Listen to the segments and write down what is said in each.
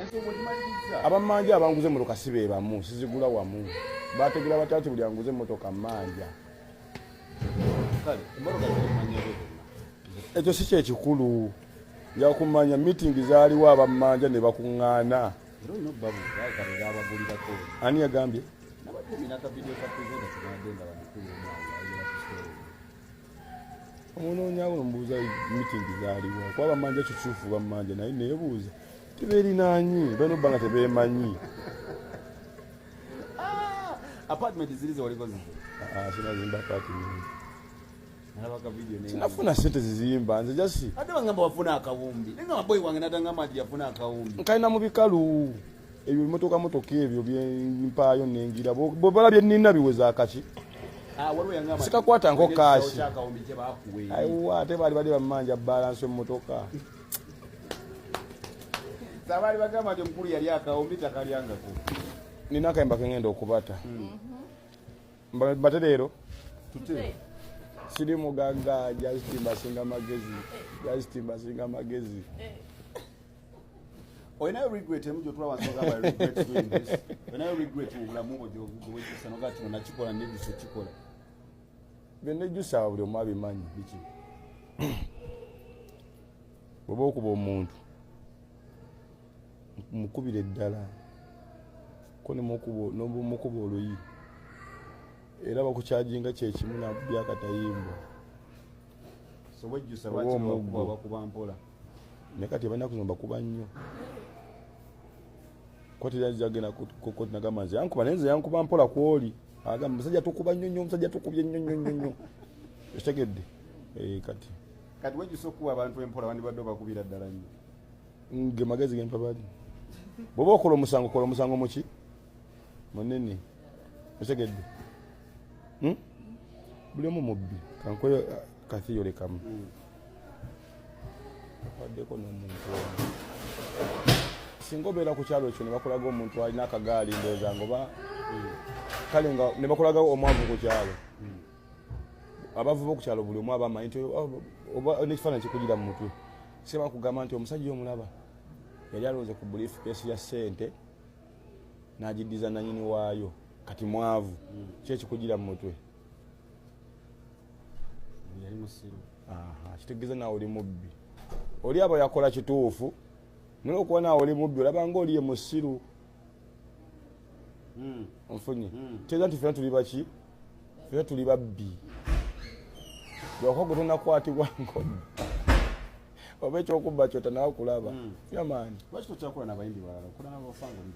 Ensonga ogimaliriza. Abammanja abanguze emmotoka si be bamu, sizigula wamu. Bategera batya nti buli anguze emmotoka mmanja? Kale emmotoka ziri mu mannya go zonna. Ekyo si kyekikulu. Nja kumanya meeting zaaliwo abammanja ne bakuŋŋaana. Era olina obbabuuza kabeera abagulirako. Ani yagambye? Nabadde nina akavidiyo ka presenter kebadde nga bamukulu omu awo ayogera ku story. Omunoonyawo nomubuuza meeting zaaliwo kuba bamanja kituufu bamanja naye nebuuza tebeerinanyi balina obba nga tebeemanyi. Ah, apartment ziri zewaliko zize. Ah, sinazimba apartment. Nalaba ka video ne Sinafuna sente zizimba nze just ate bangamba wafuna akawumbi. Naye nga boy wange natangamba nti yafuna akawumbi. Nkalina mu bikalu ebyo bimotoka motoka ebyo byempayo nengira bwebala byenina biweza akaki. Ah, waliwo yangamba Sikakwata nko ekisaawe cash. ky'akawumbi kye bakuwa eri. Aiwa ate baali bali bamanja balance emmotoka. Sabaali bagamba nti omukulu yali akawumbi takalyangako. Nina akayimba kengenda okubata. Bate leero Tute. Siri mugagga, just mbasinga magezi, just mbasinga magezi. Olinayo regret emu gy'otula wansi ogamba, "I regret doing this"? Olinayo regret mu bulamu bwo gy'owejjusa nogaa kino nakikola, nejjusa okikola? Byenejjusa buli omu abimanyi. Biki? Bw'oba okuba omuntu mukubira eddala ko nemukuba oluyi era bakukyajinga kyekimu nabyakatayimbwa. So wejjusa Oba lwaki omuggo. bakuba bakuba mpola? Naye kati abanaku zino bakuba nnyo kwatagenda koti nagamba nze yankuba naye nze yankuba mpola kwoli agamba musajja tukuba nnyo nnyo, omusajja tukubye nnyo nnyo nnyo nnyo, ekitegedde? Eh, kati Kati wejjusa okukuba abantu empola, wandibadde obakubira ddala nnyo. Ge magezi gempa bali, bwoba okola omusango, kola omusango muki munene, otegedde? Hmm? Buli omu mubbi. Kankole kathiyole kamu waddeko n'omuntu omu. Singa obeera ku kyalo ekyo ne bakulaga omuntu alina akagaali, ndowooza nga oba kale nga ne bakulaga omwavu ku kyalo, abavuba ku kyalo buli omu aba amanyi nti oba n'ekifaananyi kikugira mu mutwe. Seba kugamba nti omusajja omulaba yali alowooza ku briefcase ya ssente n'agiddiza nanyini waayo, kati mwavu. Ki ekikugira mu mutwe? Yali musiru. Aha, kitegeeza naawe oli mubbi. Oli aba yakola kituufu, naye okuba naawe oli mubbi olaba nga oli ye musiru. Onfunye? Tegeeza nti fena tuli baki, fena tuli babbi, lwakuba gwe tonakwatibwa nkobba oba ekyokubba kyotanawa kulaba yamaani. Lwaki tokyakola n'abayimbi balala, okola n'abafanga oli?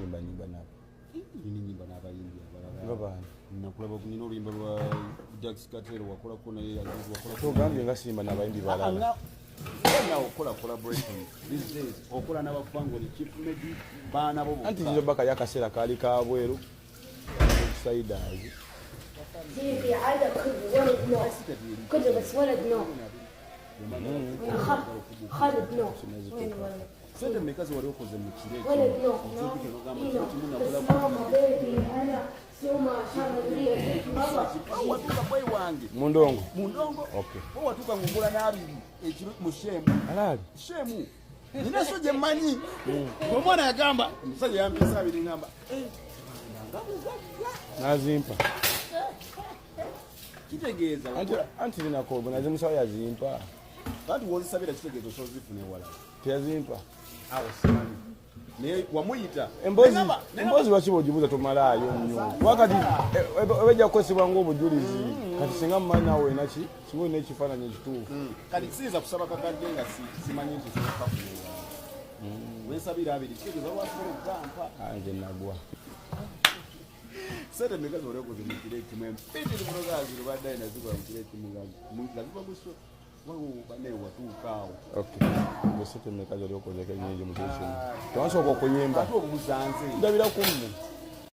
Nyimba nyimba nabo. Nina enyimba n'abayimbi abalala. Nga baani? Nakulaba nina oluyimba lwa Jax Katero wakolako naye, Aziz wakolako. Togambye nga simba n'abayimbi balala. Nawe okola collaboration these days, okola n'abafangoli, Chief Medi, baana bo Anti bokka. Zizo baka yakaseera kaali kabweru outsiders. في عادة كله ولد نو كله بس ولد نو خالد نو وين ولد؟ Sente mmeka zewali okoze mu kiro ekyo? ولد نو Ojjukira n'ogamba إينو. kiro kimu بس nakola ماما بيبي انا سوما شغلية بابا. Watuuka boy wange Mundongo. Mu ndongo. Okay. Bo watuuka ng'okola n'abiri ekiro mu shemu. Alaali. Shemu nina so gye mmanyi, omwana yagamba omusajja yampisa abiri, ngamba Nazimpa. Kitegeeza Anti linako bwe nazimusaba yazimpa. Anti wozisabira kitegeeza osobola ozifuna ewalala. Teyazimpa. Awo simanyi, naye wamuyita. Emboozi Nengamba emboozi lwaki bwogibuuza tomalaayo nnyo? Kuba kati eba ejja kukozesebwa ng'obujulizi. Kati singa mumanyi naawe olina ki, singa olina ekifaananyi ekituufu. Kati siyinza kusaba kakadde nga simanyi nti sobola kukafuna ewalala. Wensabira abiri kitegeeza lwasobola okugampa. Ah, nze nagwa. Sente mmeka zoli okoze mu kiro ekimu empitiri munoga zirubadde nazikola mu kiro ekimu nga ziva guso waliwo banaye watuuka awo? Okay, nze sente mmeka zoli okozeko enyingi mu kiro kimu? Tewansooka okuyimba. Ate obuuza nze? Ndabira ku mmwe.